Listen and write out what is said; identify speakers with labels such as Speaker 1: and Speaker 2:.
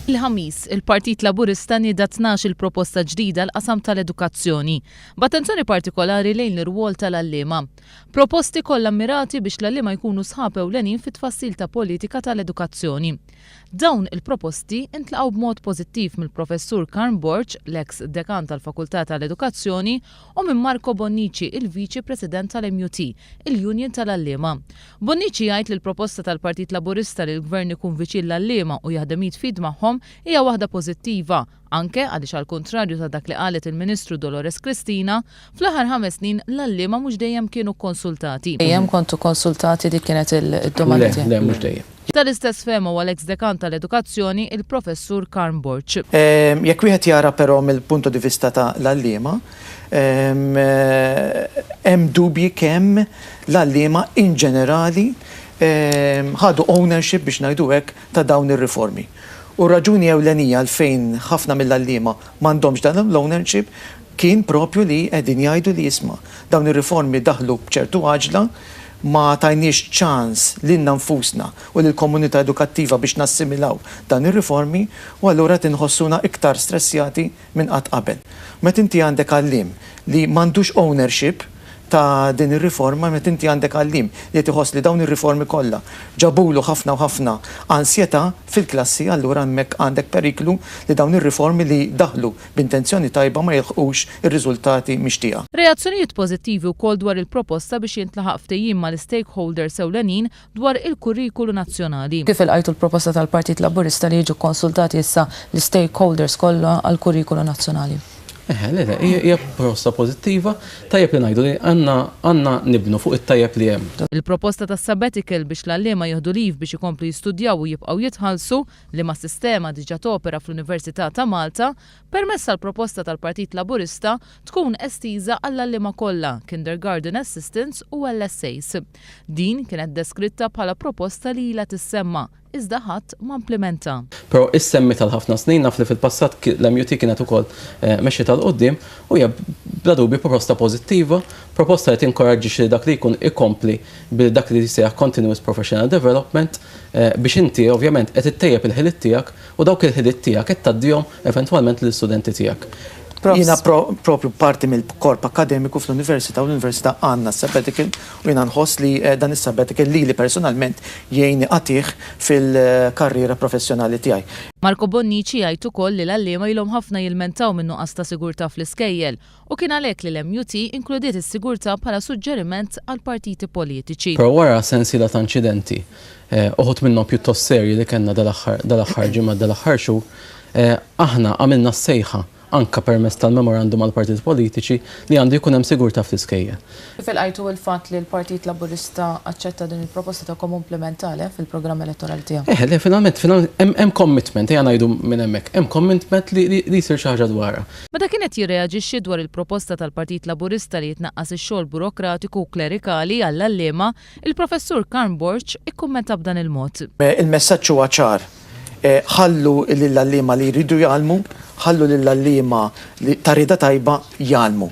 Speaker 1: Il-Ħamis, il-Partit Laburista nieda 12-il proposta ġdida għall-qasam tal-edukazzjoni, b'attenzjoni partikolari lejn l-irwol tal-għalliema. Proposti kollha mmirati biex l-għalliema jkunu sħab ewlenin fit-tfassil ta' politika tal-edukazzjoni. Dawn il-proposti ntlaqgħu b'mod pożittiv mill-Professur Karm Borg, l-eks Dekan tal-Fakultà tal-Edukazzjoni, u minn Marco Bonnici, il-Viċi President tal-MUT, il-Union tal-Għalliema. Bonnici jgħid li l-proposta tal-Partit Laburista li l-Gvern ikun viċin l-għalliema u jaħdem id f'id magħhom hija waħda pożittiva, anke għaliex għall-kuntrarju ta' dak li qalet il-Ministru Dolores Cristina, fl-aħħar ħames snin l-għalliema mhux dejjem kienu kkonsultati.
Speaker 2: Dejjem kontu konsultati dik kienet id-domanda
Speaker 3: tiegħi. Le, le, mhux dejjem.
Speaker 1: Tal-istess fehma huwa l-eks dekan tal-Edukazzjoni, il-Professur Karm Borg.
Speaker 4: Jekk wieħed jara però mill-punto di vista ta' l-għalliema, hemm dubji kemm l-għalliema in ġenerali ħadu ownership biex ngħidu hekk ta' dawn ir-riformi. U r-raġuni ewlenija għalfejn ħafna mill-għalliema m'għandhomx dan l-ownership kien propju li qegħdin jgħidu li isma' dawn ir-riformi daħlu b'ċertu għaġla, ma tajniex ċans lilna nfusna u lill-komunità edukattiva biex nassimilaw dan ir-riformi u allura qed inħossuna iktar stressjati minn qatt qabel. Meta inti għandek għalliem li m'għandux ownership ta' din ir-riforma, meta inti għandek għalliem li qed iħoss li dawn ir-riformi kollha ġabulu ħafna u ħafna ansjetà fil-klassi allura hemmhekk għandek periklu li dawn ir-riformi li daħlu b'intenzjoni tajba ma jilħqux ir-riżultati mixtieqa.
Speaker 1: Reazzjonijiet pożittivi wkoll dwar il-proposta biex jintlaħaq ftehim mal-istakeholders ewlenin dwar il-kurrikulu nazzjonali.
Speaker 2: Kif ilqajtu l-proposta tal-Partit Laburista li jiġu kkonsultati issa l-istakeholders kollha għall-kurrikulu nazzjonali?
Speaker 3: Eħe, le, le, hija proposta pożittiva, tajjeb li ngħidu li għandna għandna nibnu fuq it-tajjeb li hemm.
Speaker 1: Il-proposta tas-sabbatical biex l-għalliema jieħdu leave biex ikomplu jistudjaw u jibqgħu jitħallsu, liema sistema diġà topera fl-Università ta' Malta, permezz tal-proposta tal-Partit Laburista, tkun estiża għall-għalliema kollha, kindergarten assistants u LSAs. Din kienet deskritta bħala proposta li ilha tissemma, iżda ħadd ma implimentha.
Speaker 3: Però issemmiet għal ħafna snin, naf li fil-passat l-MUT kienet ukoll mexxietha 'l quddiem u hija bla dubju proposta pożittiva, proposta li tinkoraġġixxi lil dak li jkun ikompli bil dak li jissejjaħ continuous professional development biex inti ovvjament qed ittejjeb il-ħiliet tiegħek u dawk il-ħiliet tiegħek qed tgħaddihom eventwalment lill-istudenti tiegħek.
Speaker 4: Jiena propju parti mill-korp akkademiku fl-Università u l-Università għandna s-sabbatical u jiena nħoss li dan is-sabbatical lili personalment jgħinni qatigħ fil-karriera professjonali tiegħi.
Speaker 1: Marco Bonnici jgħid ukoll li l-għalliema ilhom ħafna jilmentaw min-nuqqas ta' sigurtà fl-iskejjel U kien għalhekk li l-MUT inkludiet is-sigurtà bħala suġġeriment għall-partiti politiċi.
Speaker 3: Però wara sensiela ta' inċidenti, uħud minnhom pjuttost serji li kellna dal-aħħar dal-aħħar ġimgħat dal-aħħar xhur, aħna għamilna s-sejħa anke permezz tal-memorandum għall-partiti politiċi li għandu jkun hemm sigurtà fl-iskejjel.
Speaker 2: Kif ilqajtu il-fatt li l-Partit Laburista aċċetta din il-proposta tagħkom u implimentha, le, fil-programm elettorali tiegħu?
Speaker 3: Eħe, le, finalment, finalment hemm commitment, ejja ngħidu minn hemmhekk, hemm commitment li li jsir xi ħaġa dwarha.
Speaker 1: Meta kien qed jirreaġixxi dwar il-proposta tal-Partit Laburista li jitnaqqas ix-xogħol burokratiku u klerikali għall-għalliema, il-Professur Karm Borg ikkummenta b'dan il-mod.
Speaker 4: Il-messaġġ huwa ċar, ħallu lill-għalliema li jridu jgħallmu, ħallu lill-għalliema li ta' rieda tajba jgħallmu.